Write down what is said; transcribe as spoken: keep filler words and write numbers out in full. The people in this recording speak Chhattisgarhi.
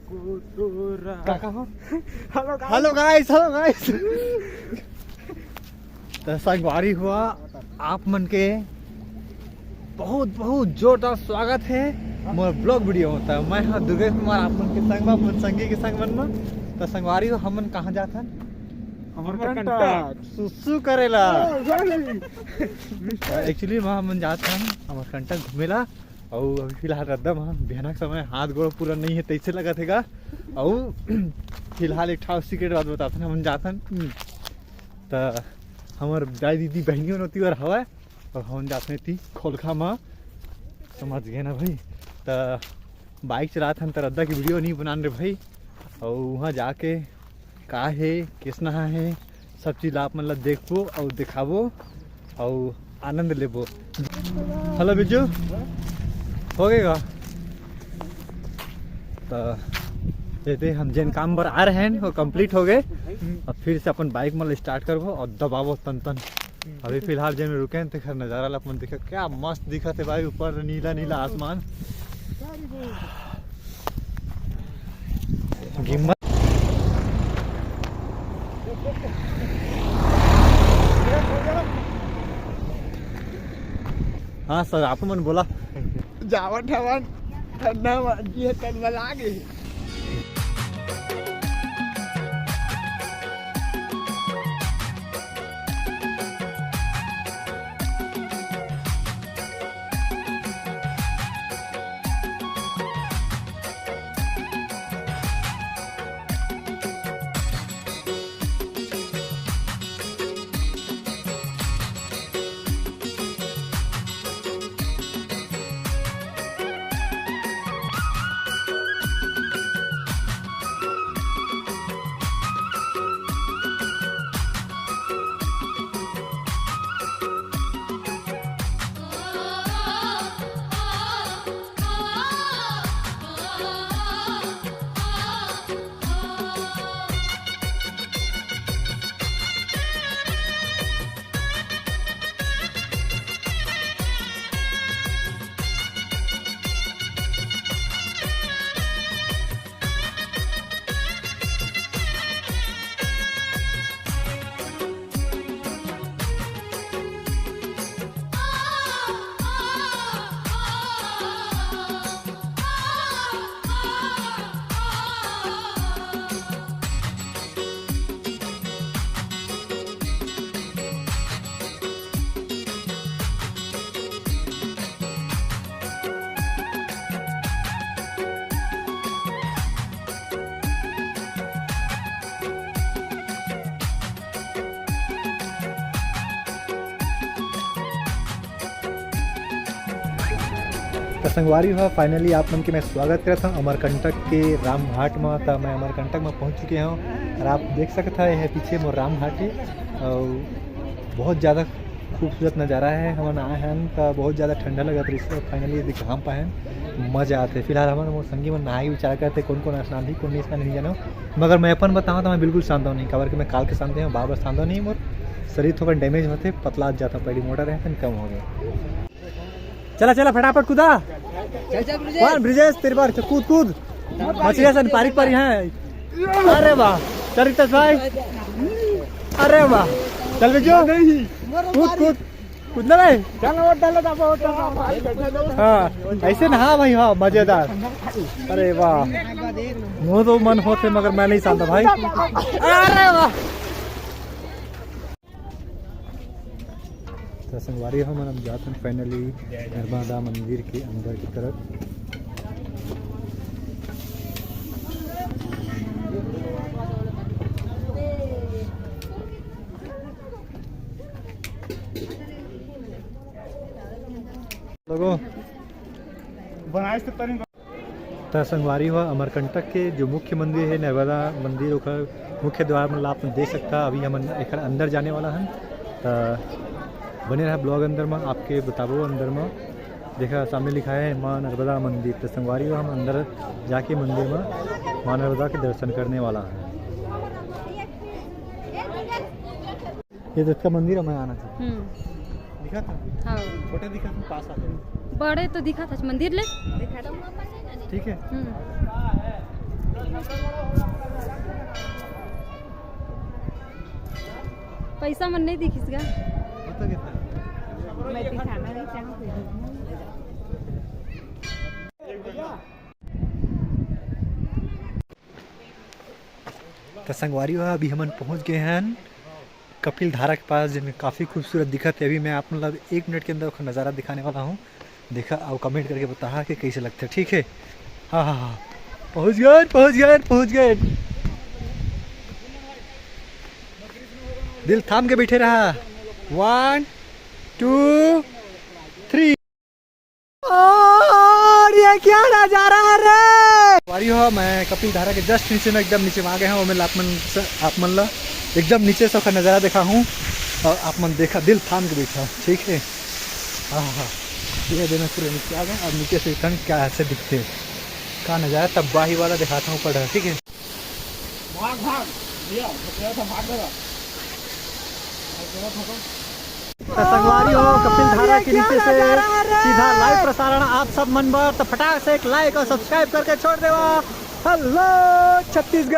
का, का हो? Hello guys, hello guys। तो संगवारी हो, आप मन के बहुत बहुत जोरदार स्वागत हे मोर vlog video म। त मैं हा दुर्गेश कुमार, आप मन के संग म, अपन संगी के संग मन म। तो संगवारी हो, हमन कहाँ जात हन? अमरकंटक। सुसु करेला। Actually, वहाँ हमन जात हन अमरकंटक घूमेला। अउ अभी फिलहाल रद्दा म बिहनक समय हाथ गोड़ पूरा नहीं है, तैसे लगत हे गा। अउ फिलहाल एक ठा secret बात बताथन, हमन जाथन, हम्म, त हमर दाई दीदी बहिनी मन ओती बर हवय, अउ हमन जाथन ती खोलखा म, समझ गए ना भाई। त bike चलाथन त रद्दा के video नहीं बनान रे भाई, अउ वहाँ जाके का हे, किसना हे, सब चीज ला आप मन ला देखबो अउ दिखाबो अउ आनंद लेबो। Hello बिज्जू, हो गए गा? त एदे हम जेन काम बर आए रहेन, वो complete हो गए। अब फिर से अपन bike मन ला start करबो अउ दबाबो तन तन। अभी फिलहाल जेन में रुके हैं, तेखर नजारा ला अपन देखा, क्या मस्त दिखत हे भाई, ऊपर नीला नीला आसमान। गिम्मत। हाँ सर, आप मन बोला। जावत हवन, ठंडा म-, जी ह तनमला गे। त संगवारी हो, finally आप मन के मैं स्वागत करत हूँ अमरकंटक के रामघाट म। त मैं अमरकंटक म पहुँच चुके हूँ और आप देख सकत हव, यह पीछे मोर रामघाट है और बहुत ज़्यादा खूबसूरत नज़ारा है। हमन आए हन त बहुत ज़्यादा ठंडा लगत रहिस, finally यदि घाम पाए हन, मज़ा आथे। फिलहाल हमन मोर संगी मन नहाए के विचार करते, कौन कौन स्नान ही, कौन नहीं स्नान नहीं जानो। मगर मैं अपन बताऊँ तो मैं बिल्कुल सांता नहीं, काबर कि मैं काल के सांते हूँ, बार बार सांता नहीं, मोर शरीर थोड़ा damage होते, पतला जाता, पहली मोटा रहे, फिर कम हो गए। चला चला फटाफट कूदा। चल, चल, ब्रिजेश। कौन ब्रिजेश? तेरे बार कूद कूद। मछलियाँ सन पारी पारी हैं। अरे वाह, चल रितेश भाई। अरे वाह, चल बिज्जू। कूद कूद। कूदना भाई। चल, वोट डालो, दबा, वोट डालो। हाँ, ऐसे ना, हाँ भाई, हाँ, मजेदार। अरे वाह, वो तो मन होते मगर मैं नहीं सांता भाई। अरे वाह। त संगवारी हो, हमन अब जात हन finally नर्मदा मंदिर के अंदर की तरफ। लोगों, बनाए से तनी त संगवारी हो, अमरकंटक के जो मुख्य मंदिर है, नर्मदा मंदिर, ओकर मुख्य द्वार मन ला आप देख सकता। अभी हमन एकर अंदर जाने वाला हन, त बने रहा vlog अंदर म, आपके बताबो अंदर म। देखा, सामने लिखा है माँ नर्मदा मंदिर। त संगवारी हो, हम अंदर जाके मंदिर म माँ नर्मदा के दर्शन करने वाला हन। ये तो इसका मंदिर है, मैं आना था। हम्म। दिखा था? हाँ। छोटे दिखा था, पास आ गए। बड़े तो दिखा था मंदिर ले। ठीक है। हम्म। पैसा मन नहीं दिखिस गा। मैं दिखाना नहीं चाहूँ। तो संगवारी हो, अभी हमन पहुंच गए हैं कपिल धारा के पास, जो काफ़ी खूबसूरत दिखत हे। अभी मैं आप मतलब एक मिनट के अंदर ओकर नज़ारा दिखाने वाला हूँ। देखा और कमेंट करके बताहा कि कैसे लगते, ठीक है? हाँ हाँ हाँ, पहुँच गए, पहुँच गए, पहुँच गए। दिल थाम के बैठे रहा। वन, टू, थ्री। और ये क्या नजारा है रे? वारी हो, मैं कपिल धारा के जस्ट नीचे में, एकदम नीचे में आ गया हूँ। मैं आप मन से, आप मन ला एकदम नीचे से ओकर नज़ारा देखा हूँ। और आप मन देखा, दिल थाम के बैठा हूँ, ठीक है? हाँ हाँ, ये देना पूरे नीचे आ गए। अब नीचे से इतना क्या ऐसे दिखते हैं, का नज़ारा तबाही वाला दिखाता हूँ ऊपर, ठीक है? भाग भाग भैया, भाग भाग। तो संगवारी हो, कपिल धारा के नीचे से सीधा लाइव प्रसारण आप सब मन बर। तो फटाक से एक लाइक और सब्सक्राइब करके छोड़ देवा। हेलो छत्तीसगढ़।